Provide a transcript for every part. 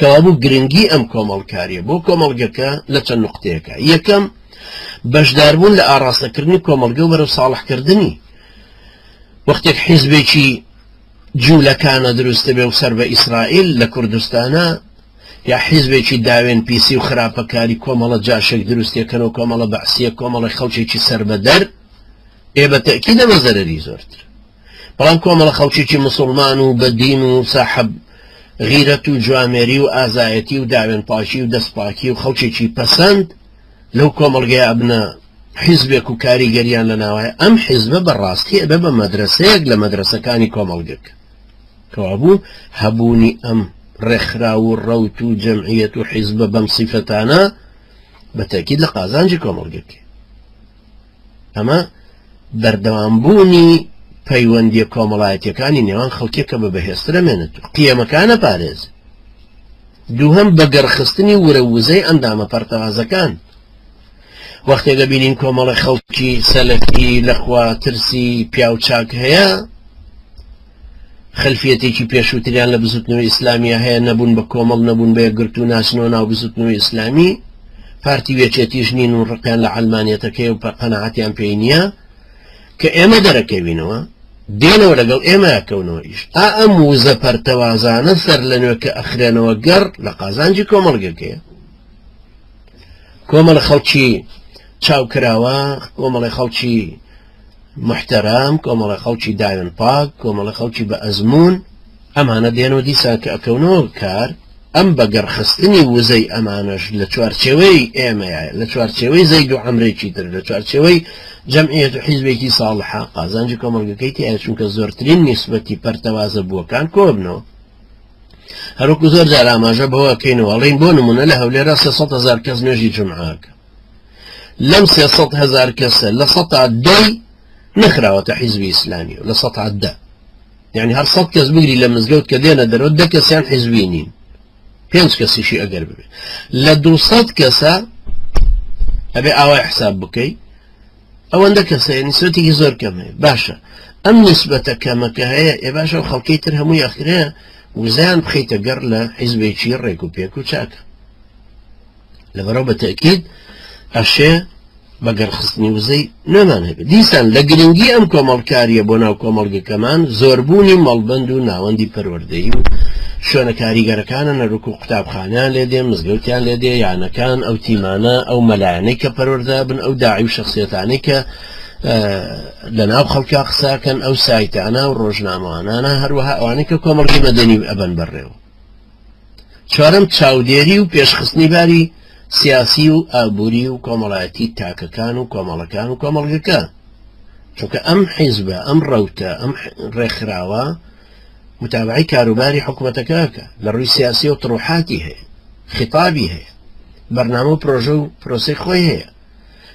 کەوابوو گرنگی ئەم کۆمەڵکاریە بۆ کۆمەڵگەکە لە چەند نقطەیەکە. یەکەم، بەشداربوون لە ئاڕاستەکردنی کۆمەڵگە و بەرەو ساڵحکردنی. وەختێک حیزبێکی جوولەکانە دروستەبێ و سەر بە ئیسرائیل لە کوردستانە، یا حیزبێکی داوێن پیسی و خراپەکاری کۆمەڵە جاشێک دروستێکەن و کۆمەڵە بەعسیە کۆمەڵە خەڵکێکی سەر بە دەر، ئێ بە تەئکید ئەمە زەرەری زۆرتر. بەڵام کۆمەڵە خەڵکێکی مسوڵمان و بەدین و ساحەب غیرەت و جوامێری و ئازایەتی و داوێن پاکی و دەست پاکی و خەڵکێکی پەسەند لەو کۆمەڵگەیە ئەبنە حیزبێک و کاریگەریان لە ناوایە، ئەم حیزبە بە ڕاستی ئەبێ بە مەدرەسەیەک لە مەدرەسەکانی کۆمەڵگەکە. کەوابوو هەبوونی ئەم ڕێکخراو و ڕەوت و جەمعیەت و حیزبە بەم سیفەتانە بە تەئکید لە قازانجی کۆمەڵگەکەیە. ئەمە بەردەوامبوونی پەیوەندیە کۆمەڵایەتیەکانی نێوان خەڵکیە کە بە بەهێزتر ئەمێنێت و قیەمەکان ئەپارێزێ. دووهەم، بەگەڕخستنی ورە و وزەی ئەندامە پەرتەوازەکان. وەختێک ئەبینین کۆمەڵە خەڵکی سەلەفی لەخوا ترسی پیاو چاک هەیە، خەلفیەتێکی پێشووتریان لە بزوتنەوەی ئیسلامیە هەیە، نەبوون بە کۆمەڵ، نەبوون بە یەکگرتوو، ناچنەوە ناو بزوتنەوەی ئیسلامی، پارتی و یەکێتیش نین و ڕقیان لە عەلمانیەتەکەی و قەناعەتیان پێی نییە، کە ئێمە دەرەکەوینەوە دێنەوە لەگەڵ ئێمە کەونەوە ئیش. ئا ئەم وزە پەرتەوازانە سەر لە نوێ کە ئەخرێنەوە گەڕ لە قازانجی کۆمەڵگەکەیە. کۆمەڵە خەڵکی چاوکراوە، کۆمەڵی خەڵکی محتەرام، کۆمەڵە خەڵکی داوێن پاک، کۆمەڵە خەڵکی بە ئەزموون، ئەمانە دێن و دیسان کە ئەکەونەوە کار، ئەم بەگەڕخستنی وزەی ئەمانەش لە چوارچێوەی ئێمەیە، لە چوارچێوەی زەید و عەمرێکی تر، لە چوارچێوەی جەمعیەت و حیزبێکی ساڵحە، قازانجی کۆمەڵگەکەی تیایە، چونکە زۆرترین نیسبەتی پەرتەوازە بووەکان کۆبنەوە. هەروەکو زۆر جار ئاماژە بەوە ئەکەینەوە، ئەڵێین بۆ نمونە لە هەولێرا 300 هەزار کەس نوێژی جومعە ئەکا، لەم 300 هەزار کەسە لە سەتا دەی نەخراوەتە حیزبی ئیسلامی و لە سەتا دە، یعنی هەر 100 کەس بگری لە مزگەوت کە دێنە دەرەوە 10 کەسیان حیزبی نین، 5 کەسیشی ئەگەر ببێ لە 200 کەسە ئەبێ ئاوای حساب بکەی ئەوەندە کەسە نیسبەتێکی زۆر کەم هەیە. باشە ئەم نیسبەتە کەمەکە هەیە، ئێ باشە ئەو خەڵکەی تر هەمووی ئەخرێ وزیان بخەیتە گەڕ لە حیزبێکی ڕێک و پێک و چاکە. لەبەرەوە بە تەئکید ئەشێ بە گەڕخستنی وزەی نوێمان هەبێت. دیسان لە گرنگی ئەم کۆمەڵکاریە بۆ ناو کۆمەڵگەکەمان زۆربوونی مەڵبەند و ناوەندی پەروەردەیی و شوێنە کاریگەرەکانە، نەروک و قوتابخانەیان لێ دێ، مزگەوتیان لێ دێ، یانەکان، ئەو تیمانە، ئەو مەلایانەی کە پەروەردە بن، ئەو داعی و شخصیەتانەی کە لە ناو خەڵکا قساکەن، ئەو سایتانە و ڕۆژنامەوانانە، هەروەها ئەوانەی کە کۆمەڵگەی مەدەنی ئەبەن بەڕێوە. چوارەم، چاودێری و پێشخستنی باری سیاسی و ئابووری و کۆمەڵایەتی تاکەکان و کۆمەڵەکان و کۆمەڵگەکە، چونکە ئەم حیزبە، ئەم ڕەوتە، ئەم ڕێکخراوە متابعەی کاروباری حکوومەتەکەکە لە ڕووی سیاسی و تڕوحاتی هەیە، خیتابی هەیە، بەرنامە و پرۆژە و پرۆسەی خۆی هەیە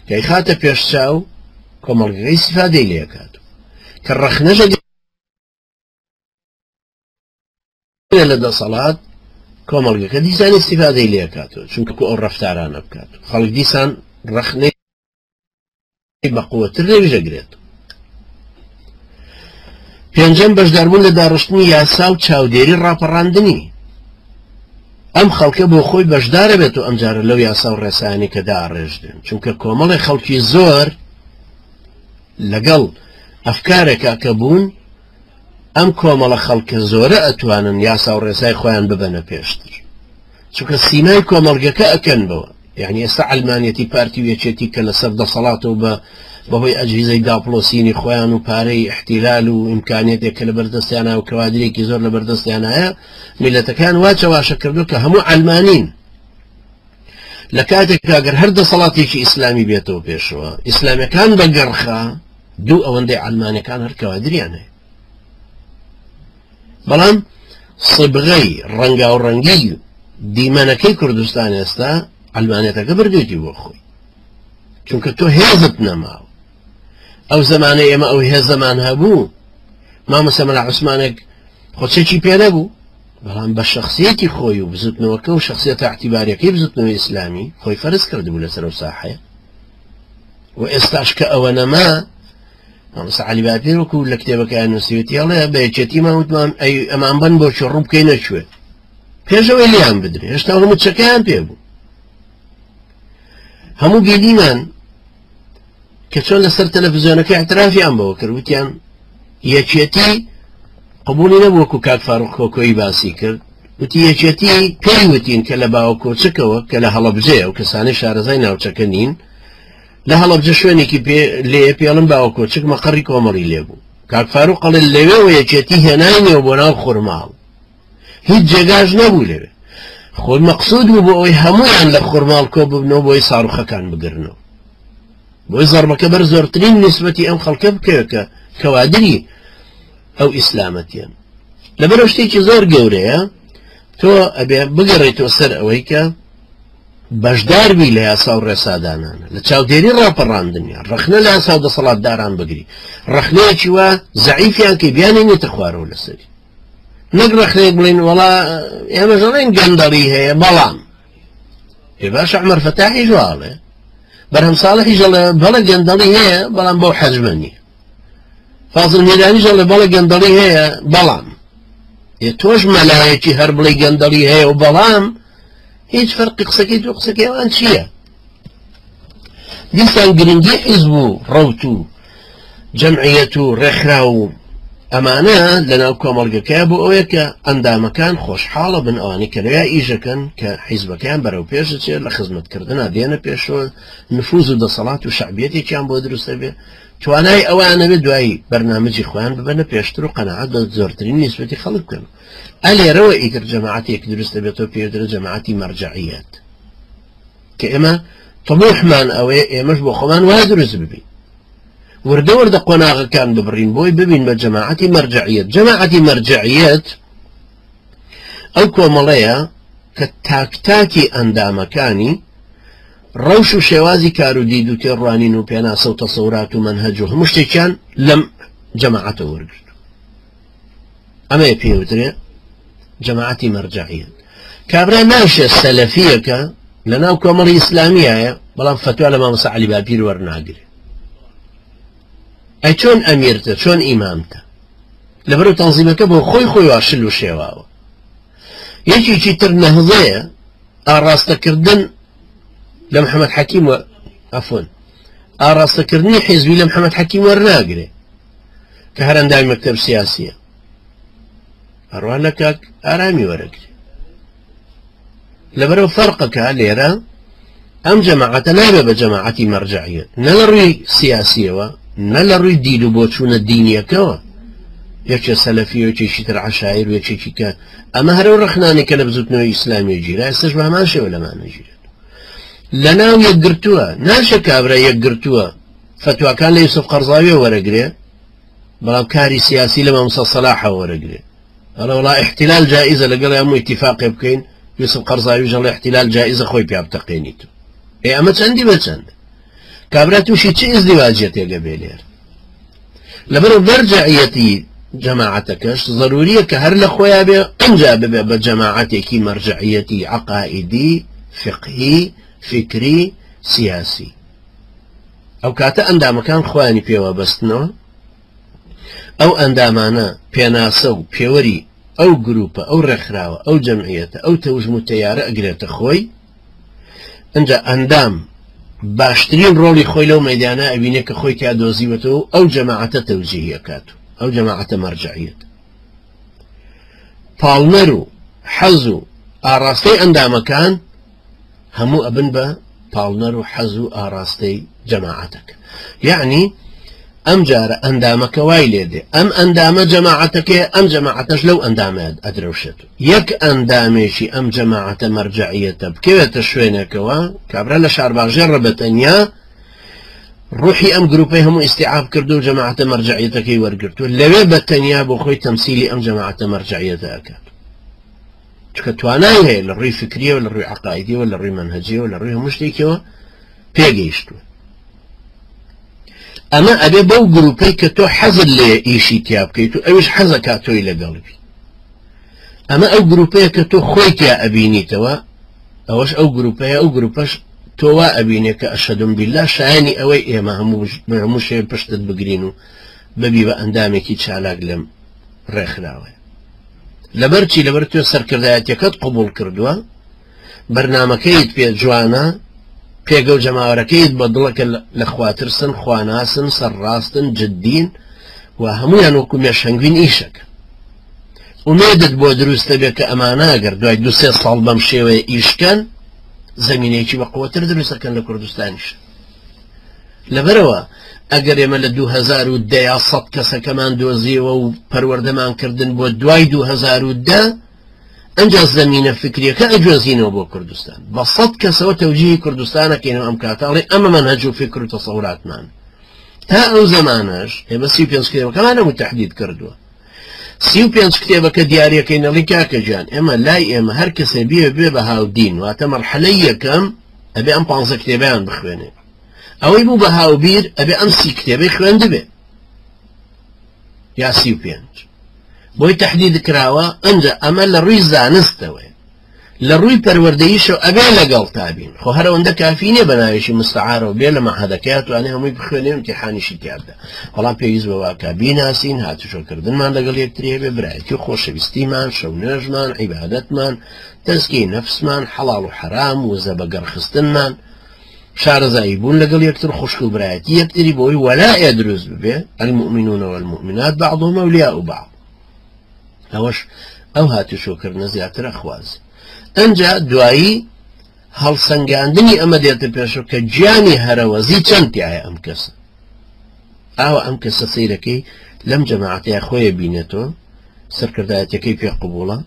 کە ئەیخاتە پێش چاو، کۆمەڵگەکە ئیستیفادەی لێ ئەکات کە ڕەخنەش لە دەسەڵات کۆمەڵگەکە دیسان ئیستیفادەی لێ ئەکاتەوە، چونکە ئەو ڕەفتارانە بکات خەڵک دیسان ڕەخنەی بە قووەتر لەویش ئەگرێت. پێنجەم، بەشداربوون لە داڕشتنی یاسا و چاودێری ڕاپەڕاندنی. ئەم خەڵکە بۆ خۆی بەشدارە بێت و ئەمجارە لەو یاسا و ڕێسایانەی کە داڕێژرێن، چونکە کۆمەڵێ خەڵکی زۆر لەگەڵ ئەفکارێکا کە بوون، ئەم کۆمەڵە خەڵکە زۆرە ئەتوانن یاسا و ڕێسای خۆیان ببەنە پێشتر، چونکە سیمای کۆمەڵگەکە ئەکەن بەوە. یعنی ئێستا عەلمانیەتی پارتی و یەکێتی کە لەسەر دەسەڵاتەوە بە بەهۆی ئەجهیزەی داپڵۆسینی خۆیان و پارەی ئیحتیلال و ئیمکانیەتێک کە لەبەردەستیانە و کەوادرێکی زۆر لەبەردەستیانایە، میلەتەکان وا چەواشە کردو کە هەموو عەلمانین. لە کاتێکا گەر هەر دەسەڵاتێکی ئیسلامی بێتەوە پێشەوە، ئیسلامیەکان بە گەڕخە دوو ئەوەندەی عەلمانەکان هەر کەوادریان هەیە، بەڵام سبغەی ڕەنگاوڕەنگی دیمەنەکەی کوردستان ئێستا عەلمانێتەکە بردوێتی بۆ خۆی، چونکە تۆ هێزت نەماوە. ئەو زەمانە ئێمە ئەو هێزەمان هەبوو، مامۆستا مەلا عوسمانێک خۆچێکی پێ نەبوو، بەڵام بە شخصیەتی خۆی و بزوتنەوەکە و شخصیەتە اعتیباریەکەی بزوتنەوەی ئیسلامی خۆی فەرز کردبوو لەسەر ئەو ساحەیە. و ئێستاش کە ئەوە نەما، مامۆستا عەلی باپیر وەکو لە کتێبەکەیان نووسیوێتی ئەڵێ بە یەکێتیمان وتمان ئەی ئەمان بن بۆ کوێ ڕوو بکەینە کوێ. پێشەوەی لیان بدرێ هێشتا هەموو چەکەیان پێ بوو. هەموو بینیمان کە چۆن لەسەر تەلەڤزیۆنەکە اعترافیان بەوە کرد، وتیان یەکێتی قبولی نەبوو وەکو کاک فاروق کۆکۆیی باسی کرد، وتی یەکێتی پێی وتین کە لە باوە کۆچکەوە کە لە هەڵەبجەیە و کەسانی شارەزای ناوچەکە نین، لە هەڵەبجە شوێنێکی پێ لێ پێڵم باوە کۆچک مەقەڕی کۆمەڵی لێبوو. کاک فاروق ئەڵێ لەوێوە یەکێتی هێناینەوە بۆ ناو خورماڵ، هیچ جێگاش نەبوو لەوێ. خۆی مەقسود بوو بۆ ئەوەی هەمویان لە خورماڵ کۆ ببنەوە بۆی ساروخەکان بگرنەوە، بۆی زەربەکە بەر زۆرترین نسبەتی ئەم خەڵکە بکەوێت کە کەوادری ئەو ئیسلامەتیان. لەبەرەوە شتێکی زۆر گەورەیە تۆ ئەبێ بگەڕێیتەوە سەر ئەوەی کە بەشداربی لە یاسا و ڕێسادانانە، لە چاودێری ڕاپەڕاندنیان، ڕەخنە لە یاسا و دەسەڵاتداران بگری، ڕەخنەیەکی وا زەعیفیان کەی بیانێنێتە خوارەوە لەسەری، نەک ڕەخنەیەک بڵێن وەڵا ئێمە ژەڵێن گەندەڵی هەیە بەڵام ئێ باشە عومەر فەتاحیش واڵێ، بەرهەم ساڵحیش ئەڵێ بەڵێ گەندەڵی هەیە بەڵام بەو حەجمە نییە، فازڵ میرانیش ئەڵێ بەڵێ گەندەڵی هەیە بەڵام ئێ تۆش مەلایەکی هەر بڵێ گەندەڵی هەیە و بەڵام هیچ فەرقی قسەکەی تۆ قسەکەی ئەوان چییە؟ دیسان گرنگی حیزب و ڕەوت و جەمعیەت و ڕێکخراو و ئەمانە لەناو کۆمەڵگەکەیە بۆ ئەوەیە کە ئەندامەکان خۆشحاڵە بن، ئەوانەی کە لەویا ئیشەکەن کە حیزبەکەیان بەرەو پێش دەچێت، لە خزمەتکردنا دێنە پێشەوە، نفوز و دەسەڵات و شەعبیەتێکیان بۆ دروست دەبێت، توانای ئەوان نەبێت دوایی بەرنامەجی خۆیان ببەنە پێشتر و قەناعەت بە زۆرترین نیسبەتی خەڵک بکەن. ئەلێرەوە ئیتر جەماعەتێک دروست دەبێتەوە پێ جەماعەتی مەرجەعیەت، کە ئێمە طموحمان ئەوەیە ئێمەش بۆ خۆمان وا دروست ببین، وردە وردە قۆناغەکان ببڕین بۆی ببین بە جەماعەتی مەرجەعیەت. جەماعەتی مەرجەعیەت ئەو کۆمەڵەیە کە تاکتاکی ئەندامەکانی ڕەوش و شێوازی کار و دید و تێڕوانین و پێناسە و تەسەورات و مەنهەج و هەموو شتێکیان لەم جەماعەتە وەرگرت. ئەمەیە پێوترێ جەماعەتی مەرجەعیەت. کابرا ناشێ سەلەفیەکە لەناو کۆمەڵی ئیسلامیایە بەڵام فەتوا لە مامۆستا عەلی باپیر وەرناگرێ. ئەی چۆن ئەمیرتە، چۆن ئیمامتە؟ لەبەرو تەنزیمەکە بۆ خۆی خۆی وا شل و شێواوە. یەکێکی تر نەهزەیە ئاڕاستەکردن لە محەممەد حەکیم عەفوەن ئاڕاستەکردنی حیزبی لە محەممەد حەکیم وەرناگرێ کە هەر ئەندامی مەکتەب سیاسیە، هەروە لە کاک ئارامی وەرەگرێ. لەبەرەوە فەرقەکە لێرە ئەم جەماعەتە نابێ بە جەماعەتی مەرجەعیەت، نە لە ڕووی سیاسیەوە نە لە ڕووی دید و بۆچوونە دینیەکەوە، یەکێ سەلەفی و یەکێکی تر عەشایر و یەکێکی کە ئەمە هەرەو ڕەخنانی کە لە بزوتنەوەی ئیسلامی گیرا ئێستاش بە هەمان شێوە لەمانە گیرێت. لەناو یەکگرتووە ناشە کابرا یەکگرتووە فەتواکان لە یوسف قەرزاویە وەرەگرێ، بەڵام کاری سیاسی لە مامۆستا سەلاحەوە وەرەگرێ. ئەڵێ وەڵا احتلال جائزە لەگەڵ هەموو اتفاقێ بکەین، یوسف قەرزاویش ئەڵێ احتلال جائزە خۆی پیا بتەقێنیت. ئێ ئەمە چەندی بە چەند؟ کابرا تووشی چ ئیزدیواجیەتێکە بێ لێرە؟ لەبەرەوە مەرجەعیەتی جەماعەتەکەش ضروریە کە هەر لە خۆیان بێ ئەنجا ببێ بە جەماعەتێکی مەرجەعیەتی عەقائیدی، فقهی، فکری، سیاسی. ئەو کاتە ئەندامەکان خۆیانی پێوە بەستنەوە، ئەو ئەندامانە پێناسە و پێوەری ئەو گروپە، ئەو ڕێکخراوە، ئەو جەمعیەتە، ئەو تەوژم و تەیارە ئەگرێتە خۆی. ئەنجا ئەندام باشترین ڕۆڵی خۆی لەو مەیدانە ئەبینێ کە خۆی تیا دۆزیوەتەوە و ئەو جەماعەتە تەوجیهی ئەکات و ئەو جەماعەتە مەرجەعیەت پاڵنەر و حەز و ئاڕاستەی ئەندامەکان هەموو ئەبن بە پاڵنەر و حەز و ئاڕاستەی جەماعەتەکە. یعنی ئەم جارە ئەندامەکە وای لێ دێ ئەم ئەندامە جەماعەتەکەی ئەم جەماعەتەش لەو ئەندامە ئەدرەوشێت. یەک ئەندامێکی ئەم جەماعەتە مەرجەعیەتە بکەوێتە شوێنێکەوە کابرا لە شارباژێڕە بە تەنیا ڕوحی ئەم گروپەی هەموو ئیستیعاب کردو و جەماعەتە مەرجەعیەتەکەی وەرگرتو لەوێ بە تەنیا بۆ خۆی تەمسیلی ئەم جەماعەتە مەرجەعیەتە ئەکات، چونکە توانای هەیە لە ڕووی فکریەوە، لە ڕووی عەقائیدیەوە، لە ڕووی مەنهەجیەوە، لە ڕووی هەموو شتێکیەوە پێگەیشتووە. ئەمە ئەبێ بەو گروپەی کە تۆ حەزت لێ ئیشی تیا بکەیت و ئەویش حەزەکات تۆی لەگەڵ بی. ئەمە ئەو گروپەیە کە تۆ خۆی تیا ئەبینیتەوە، ئەوەش ئەو گروپەیە، ئەو گروپەش تۆ وا ئەبینێ کە ئەشهەدوم بیللا شایانی ئەوەی ئێمە هەموو شێ پشتت بگرین و ببی بە ئەندامێکی چالاک لەم ڕێکخراوەیە. لەبەر چی؟ لەبەر تۆ سەرکردایەتیەکەت قبوڵ کردووە، بەرنامەکەیت پێ جوانە، پێگە و جەماوەرەکەیت بە دڵە کە لە خواترسن، خواناسن، سەرڕاستن، جدین و هەمویان وەکو مێشهەنگوین ئیشەکەن. ئومێدت بۆ دروستە بێ کە ئەمانە ئەگەر دوای دو سێ ساڵ بەم شێوەیە ئیشکەن، زەمینەیەکی بە قوەتر دروستەکەن لە کوردستانیش. لەبەرەوە ئەگەر ئێمە لە 2010 یا 100 کەسەکەمان دۆزیەوە و پەروەردەمان کردن بۆ دوای 2010، ئەنجا زەمینە فکریەکە ئەگوێزینەوە بۆ کوردستان. بە 100 کەسەوە تەوجیهی کوردستانەکەینەوە. ئەم کاتاڵی ئەمە مەنهەج و فکر و تەسەوراتمان. تا ئەو زەمانەش ئێمە 35 کتێبەکەمان هەموو تەحدید کردووە. 35 کتێبەکە دیارەکەی نەڵی کاکە گیان، ئێمە لای ئێمە هەر کەسێ بێ بێ بە هاودین، واتە مەرحەلەی یەکەم ئەبێ ئەم 15 کتێبیان بخوێنێ. ئەوەی بوو بە هاوبیر ئەبێ ئەم 30 کتێبەی خوێندبێ یا 35، بۆی تەحدید کراوە. ئەنجا ئەمە لە ڕووی زانستەوەیە. لە ڕووی پەروەردەییشەوە ئەبێ لەگەڵ تابین، خۆ هەر ئەوەندە کافی نییە بە ناوێکی مستعارەوە بێ لە مەعهەدەکەیا توانێ هەمووی بخوێنێ و امتحانیشی تیا بدە، بەڵام پێویست بە واکە بیناسین، هاتوچۆکردنمان لەگەڵ یەکتری هەبێ، برایەتی و خۆشەویستیمان، شەو نوێژمان، عیبادەتمان، تەزکیەی نەفسمان، حەڵاڵ و حەرام، وزە بەگەڕخستنمان، شارەزایی بوون لەگەڵ یەکتر، خوشک و برایەتی یەکتری، بۆی وەلائێ دروست ببێ، المؤمنون والمؤمنات بعضهم أولياء بعض. ئەوەش ئەو هاتوچۆکردنە زیاتر ئەخواز. ئەنجا دوایی هەڵسەنگاندنی ئەمە دێتە پێشەوە کە گیانی هەرەوەزی چەند تایە ئەم کەسە. ئاوە ئەم کەسە سەیرەکەی لەم جەماعەتەیە خۆیە بینێتەوە، سەرکردایەتەکەی پێ قبوڵە،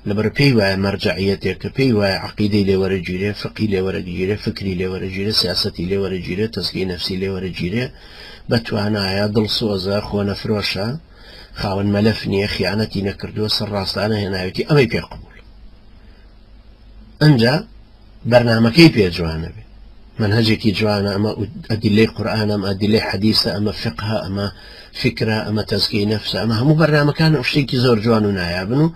لەبەر پێی وایە مەرجەعیەتێک کە پێی وایە عەقیدەی لێوەرەگیرێ، فقی لێوەرەگیرێ، فکری لێوەرەگیرێ، سیاسەتی لێوەرەگیرێ، تەزکیەی نەفسی لێوەرەگیرێ، بەتوانایە، دڵسۆزە، خۆنەفرۆشە، خاوەن مەلەف نییە، خیانەتی نەکردووە، سەر ڕاستانە هێناوێتی، ئەمەی پێ قبوڵ. ئەنجا بەرنامەکەی پێ جوانە بێ، منهجێکی جوانە، ئەمە ئەدیلەی قورئانە، ئەمە ئەدیلەی حەدیسە، ئەمە فقهە، ئەمە فکرە، ئەمە تەزکیەی نەفسە، ئەمە هەموو بەرنامەکان شتێکی زۆر جوان و نایابن. و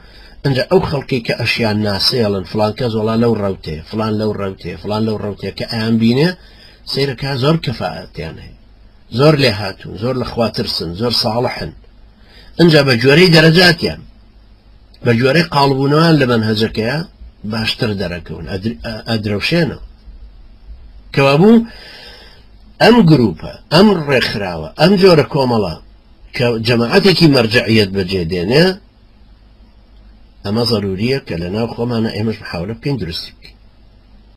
ئەنجا ئەو خەڵکی کە ئەشیان ناسێڵن، فلان کەس وەڵا لەو ڕەوتێ، فلان لەو ڕەوتێ، فلان لەو ڕەوتێ، کە ئەیان بینێ سەیرەکە زۆر کەفاەتیان هەیە، زۆر لێهاتوون، زۆر لە خواترسن، زۆر ساڵحن. ئەنجا بە گوێرەی دەرەجاتیان، بە گوێرەی قاڵبوونەوەیان لە مەنهەجەکەیە باشتر دەرەکەون، ئەدرەوشێنەوە. کەوابوو ئەم گروپە، ئەم ڕێکخراوە، ئەم جۆرە کۆمەڵە کە جەماعەتێکی مەرجەعیەت بەجێ دێنێ، ئەمە زەروریە کە لە ناو خۆمانە ئێمەش محاولە بکەین دروستی بکەین.